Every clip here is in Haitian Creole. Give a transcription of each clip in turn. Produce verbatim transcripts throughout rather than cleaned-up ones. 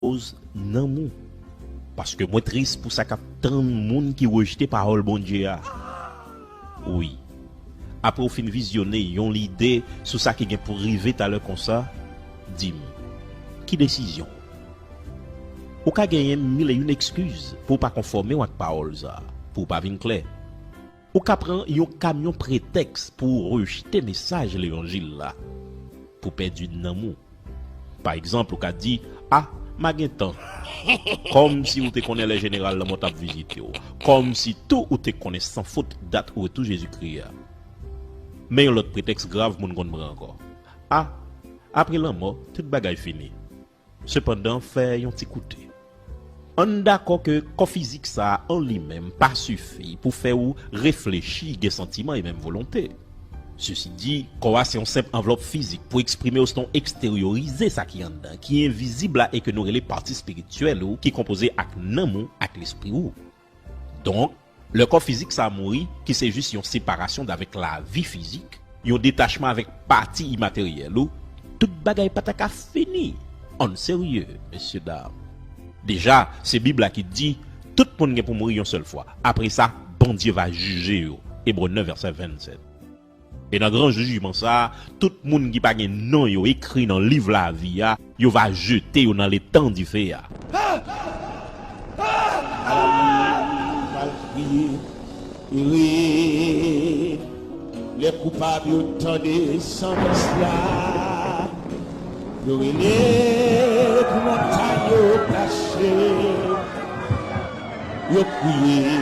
koz nanm ou. Paske mwen tris pou sa k ap tann moun ki rejte pawòl Bondye a. Wi. Apre w fin vizyone yon lide sou sa ki gen pou rive talè konsa, di m, ki desizyon w? Ou ka genyen mil e youn ekskiz pou w pa konfòme w ak pawòl sa a, pou w pa vin klè. Ou ka pran yon kamyon pretèks pou w rejte mesaj levanjil la, pou pèdi nanm ou. Pa egzanp, ou ka di, a, m a gen tan. Kòmsi ou te konnen lè jeneral Lanmò t ap vizite w. Kòmsi tou ou te konnen san fot dat retou Jezikri a. Men yon lòt pretèks grav moun konn pran ankò. A, apre lanmò, tout bagay fini. Sepandan, fè yon ti koute. Ann dakò ke kò fizik sa a an li menm pa sifi pou fè w reflechi, gen santiman e menm volonte. Sesi di, kò a se yon senp anvlòp fizik pou eksprime osnon eksteryorize sa ki anndan, ki envizib la e ke nou rele pati espirityèl ou ki konpoze ak nanm ou ak lespri ou. Donk, lè kò fizik sa a mouri, ki se jis yon separasyon d avèk lavi fizik, yon detachman avèk pati imateryèl ou, tout bagay pa ta ka fini. Ann serye, mesye dam. Deja, se Bib la ki di, tout moun gen pou mouri yon sèl fwa. Apre sa, Bondye va jije yo. Ebre nèf, vèsè vennsèt. E nan gran jijman sa a, tout moun ki pa gen non yo ekri nan liv lavi a, yo va jete yo nan letan dife a. Al kriye, ere, lè koupab yo tande santans la, yo rele pou montay yo kache, yo kriye,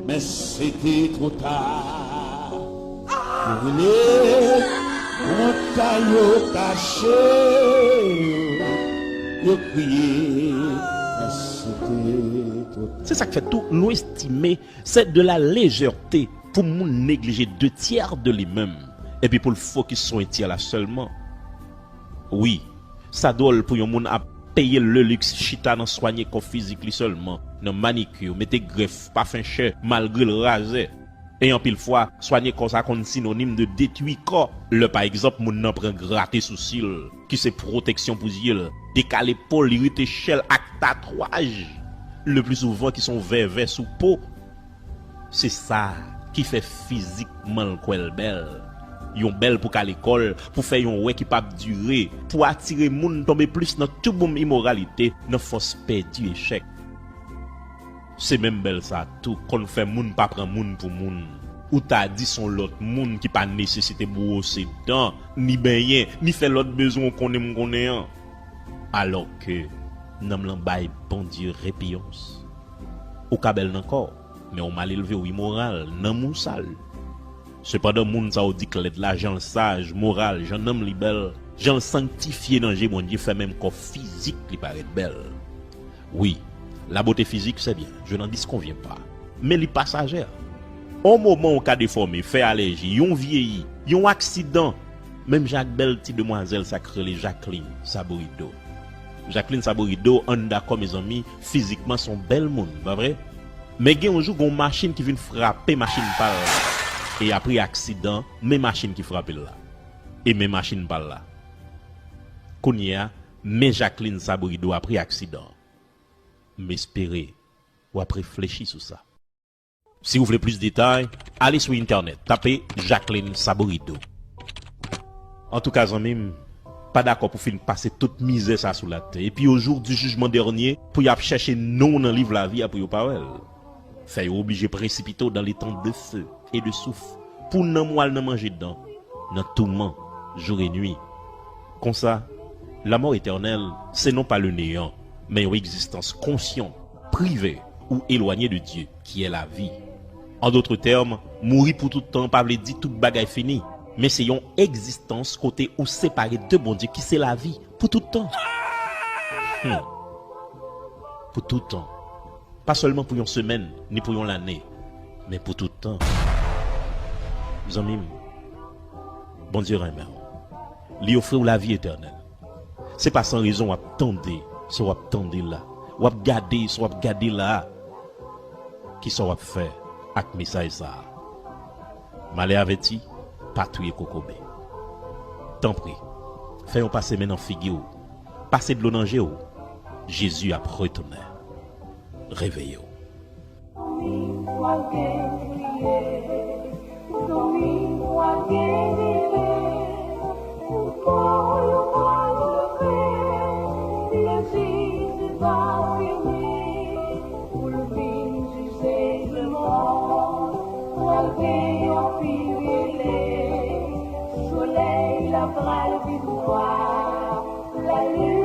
men se te twò ta. Yo rele, montay yo kache, yo kriye, men se te twò ta. Se sa k fè tou nou estime se de la lejète pou moun neglije de tyè de li menm, epi pou l fokis sou en tyè la sèlman. Wi, sa dwòl pou yon moun ap peye leliks chita nan swanye kò fizik li sèlman, nan manikir, mete grèf, pafen chè, malgre l razè. E anpil fwa, swanye kò sa konn sinonim de detwi kò. Lè pa egzanp moun nan pran grate sousi l, ki se pwoteksyon pou zye l, dekale po l, irite chè l ak tatwaj, le pli souvan ki se yon vèvè sou po. Se sa ki fè fizikman l kwè l bèl. Yon bèl pou kale kò l, pou fè yon wè ki p ap dire, pou atire moun tonbe plis nan tchouboum imoralite, nan fòs pèdi echèk. Se menm bèl sa tou konn fè moun pa pran moun pou moun. Ou ta di se yon lòt moun ki pa nesesite bwose dan, ni benyen, ni fè lòt bezwen w konnen m konnen an. Alòske nanm lan bay Bondye repiyans. Ou ka bèl nan kò w, men w malelve, w imoral, nanm ou sal. Sepandan, moun sa yo di k lèd la, jan l saj, moral, jan nanm li bèl, jan l sanktifye nan je Bondye, fè menm kò fizik li parèt bèl. Wi, la beauté physique, c'est bien, je n'en disconviens pas. Men li pasajè. On moman ou ka defòme, fè alèji, yon vyeyi, yon aksidan. Menm jan ak bèl ti demwazèl sa k rele Jacqueline Saborido. Jacqueline Saborido, ann dakò, mezanmi, fizikman se yon bèl moun, pa vre? Men gen yon jou, gen yon machin ki vin frape machin pa l la. E apre aksidan, men machin ki frape l la. E men machin pa l la. Kounye a, men Jacqueline Saborido apre aksidan. M espere w ap reflechi sou sa. Si w vle plis detay, ale sou entènèt, tape Jacqueline Saborido. Antouka, zanmi m, pa dakò pou fin pase tout mizè sa sou latè, epi au jour du jugement dernier, pou y ap chèche non w nan liv lavi a pou yo pa wè l. Fè yo oblije presipite w dans l'étang de feu et de soufre, pou nanm w al nan manje dan, nan touman, jour et nuit. Konsa, la mort éternelle, c'est non pas le néant, men yon egzistans konsyan, prive ou elwanye de Dye, ki è lavi. An dòt tèm, mouri pou tout tan pa vle di tout bagay fini, men se yon egzistans kote ou separe de Bondye, ki se lavi, pou tout tan. Hmm. Pou tout tan. Pa sèlman pou yon semèn, ni pou yon lane, men pou tout tan. Zanmi m, Bondye renmen w. Li ofri w lavi etènèl. Se pa san rezon w ap tande sa w ap tande la, w ap gade sa w ap gade la a. Kisa w ap fè ak mesaj sa a? Malè avèti, pa touye kokobe. Tanpri, fè yon pase men nan figi w, pase dlo nan je w, Jezi ap retounen. Reveye w. Solèy la pral vin nwa, lalin